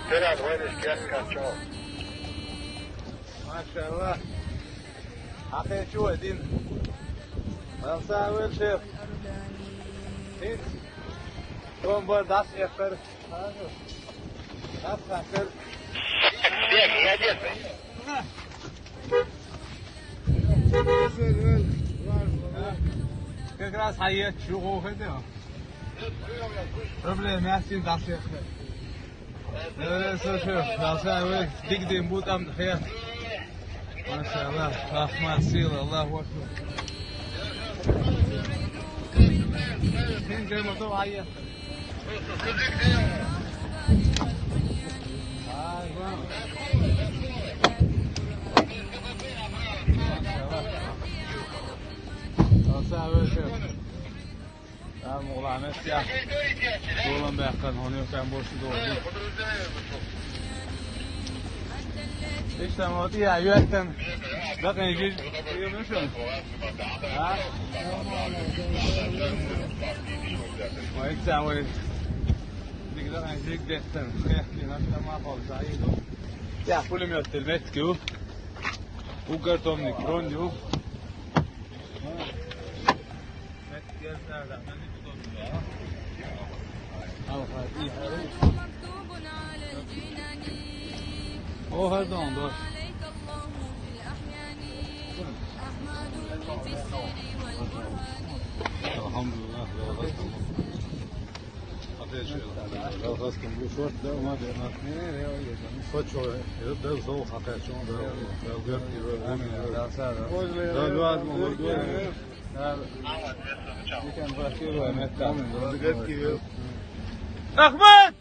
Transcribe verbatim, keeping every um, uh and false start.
Ферад вайнаш кескачо. Машалла. Хьакхечу вай дин. Масса вел шеф. Хин. Томбар дас эккар. Дас эккар. Бег, я детка. Как раз хьаэцча, чу гӀо хеза. Проблема яц, дас эккар. Э, слушай, Алсай, вай дика дин бу тӀам хье. Машалла, Ахмад сила, Аллаху акбар. Хин гай мото вай. Ай, ва. Алсай, вай шеф. Тамам, оламет я. Долан баьккхан, хьона юкъан бош долу. Иштта ма тӀе а йоьттан. Дакъин жиж. А? Вай, ца вай. Дика дакъин жиг деттан. Хехкина, ма холса, иду. Я, пулемёт тел меткю. Угар томник, дрон ю. О, хӀара дон, дос. Алхамдулиллах, Аллах. Амин. Ахмад!